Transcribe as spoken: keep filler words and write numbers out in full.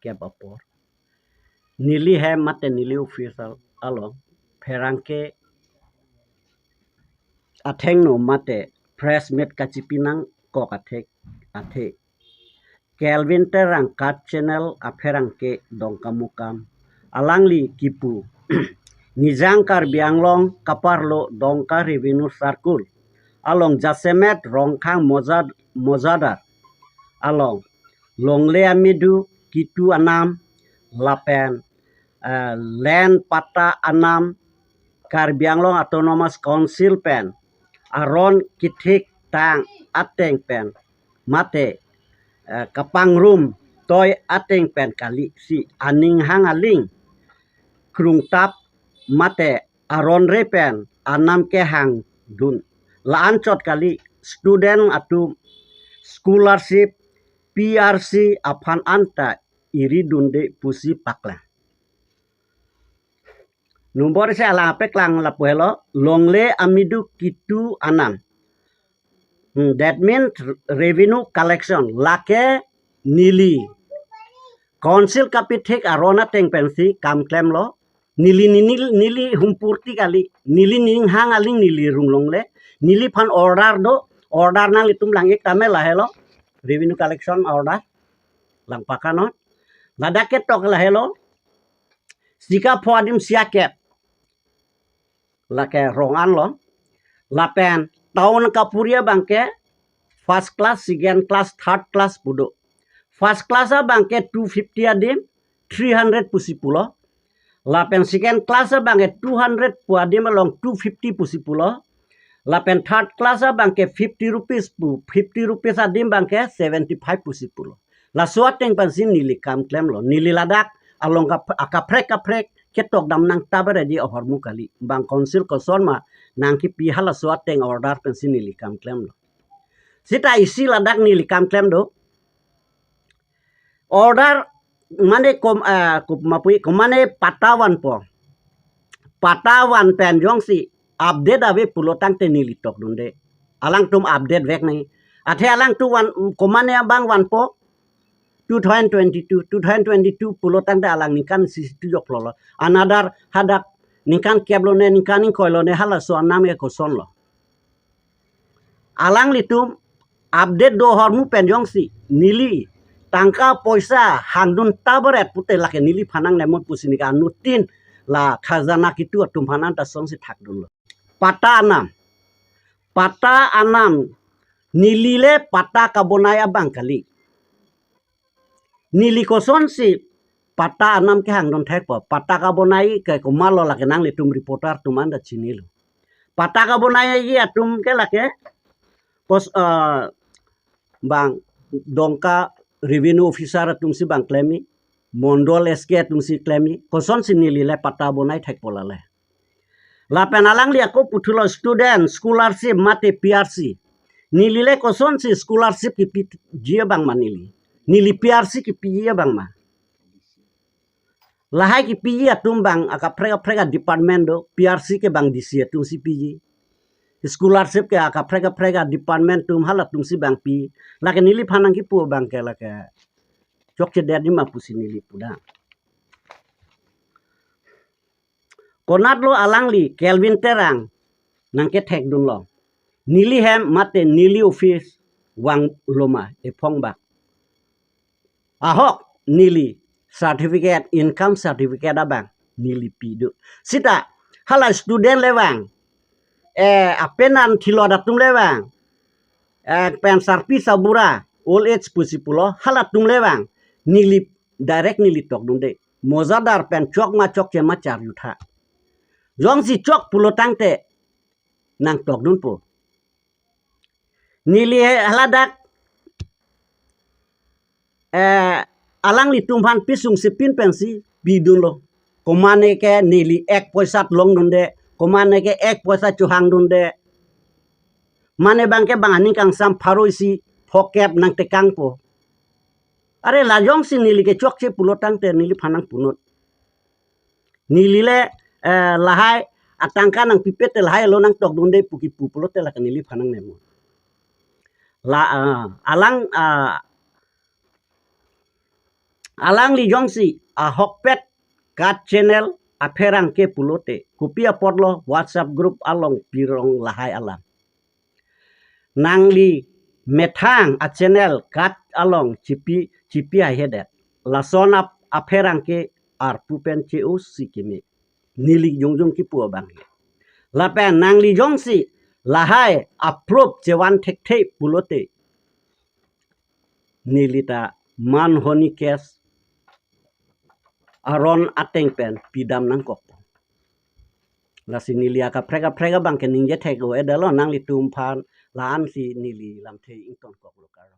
kep apor, neli hem mate neli office al-, along pherangke athengno mate press meet kachipi nangkok athek athe Kelvin Terang Kat Channel apherangke Dongkamukam alangli kipu Nijang Karbi Anglong kaparlo Dongka Revenue Circle along jasemet Rongkhang Mojad-, Mojadar along longle amidu kitu anam lapen, eh, land patta anam Karbi Anglong Autonomous Council pen aron kethek tang ateng pen mate, eh, kapangrum toi ateng pen kali si aning hang aling krungtap mate aron re pen anam kehang dun. La-anchot kali student atum scholarship P R C aphan anta iri dunde pusi paklang. Nombor isi alang apeklang lapu helo, longle amidu kitu anam. Hmm, that means revenue collection. Lake neli Council kapethek aron ateng pensi kam klemlo. Neli, neli, neli humpurti kali. Neli ning hang aling neli rung longle. Neliphan order do. Order nanglitum lang-ik tame lahelo. Revenue collection order. Lang pakanon. Ladak ketok lahelo. Sika pho adim sia kep. Lake rong anlo. Lapen town kapuri abangke first class, second class, third class pu do. First class abangke two fifty adim, three hundred pusi pulo. Lapen second class abangke two hundred pu adim along two fifty pusi pulo. Lapen third class abangke fifty rupees pu, fifty rupees adim abangke seventy five pusi pulo. Laso ateng pensi neli kam klemlo. Neli ladak along kap-, akaprek kaprek ketok dam nang tabar edi ahormu kali. Bang Council koson ma nangkipi halaso ateng order pensi neli kam klemlo. Sita isi ladak neli kam klem do. Order mane kom, eh, kom mapui, kom mane patta vanpo. Patta van pen jongsi update ave pulo tangte neli tok dunde. Alangtum update vek nangji. Athe alangtum van, kom mane abang vanpo two thousand twenty-two, two thousand twenty-two pulo tangte alang ningkan isi tu joklo lo. Another hadak ningkan kep lone, ningkan ingkoi lone halaso anam ke kosonlo. Alanglitum update do ahormu pen jongsi neli tangka poisa hangdun tabar et pute lake neliphan nangne mut pusi neli ke anuttin la khajana kitu atum aphan anta songsi thakdunlo. Patta anam. Patta anam. Neli le patta kabonai abang kali. Neli kosonsi patta anam kehangdun thekpo. Patta kabonai ke komatlo lake nanglitum reporter atum anta chinilo. Patta kabonai atum ke lake pos, eh, bang Dongka revenue officer atumsi bang klemji, Mondol S K atumsi klemji, kosonsi neli le patta bonai thekpo lale. Lapen alangli ako puthulo student scholarship mate P R C. Neli le kosonsi scholarship kipiji abang ma neli. Neli P R C kipiji abang ma. Lahai kipiji atum bang akaprek kaprek a department do, P R C ke bang D C atumsi piji. Scholarship ke akaprek kaprek a department atum halatumsi bang pi. Lake neliphan nangkipu abang ke lake chokchedet ji ma pusi neli pu da. Konatlo alangli Kelvin Terang nangkethekdunlo. Neli hem mate neli office vanglo ma ephong bak. Ahok neli certificate, income certificate abang neli pi do. Sita hala student le vang, eh, apenan thilot atum le vang, eh, pen sarpi sabura, old age pusi pulo, halatum le vang neli direct neli tokdunde. Mojadar pen chok ma chokche ma charjutha. Jongsi chok pulo tangte nangtokdunpo. Neli haladak, eh, alanglitum aphan pisung sipin pensi pidunlo. Komane ke neli ek poisa longdunde, komane ke ek poisa chohangdunde. Mane abangke bang aning kangsam pharo isi phokep nangtekangpo. Are la jongsi neli ke chokche pulo tangte neliphan nangpunot. Neli le, eh, lahai atangka nangpipe te lahai lo nangtokdunde pu kipu pulote lake neliphan nangne mo. La, ah, alang, ah, Alangli jongsi ahokpet KAT channel apherangke pulote, kopi apotlo WhatsApp group along pirong lahai alam? Nangli methang a channel KAT along chipi chipi haihedet. Lason ap apherangke arpu pen che-o si keme. Neli jongjong kipu abang. Lapen nangli jongsi lahai a-proof chevan thekthe pulote, neli ta manhani case aron ateng pen pidam nangkok. Lasi neli akaprek kaprek abangke ningje thek-o-edetlo, nanglitum aphan la-ansi neli lamthe ingtonkoklo karo.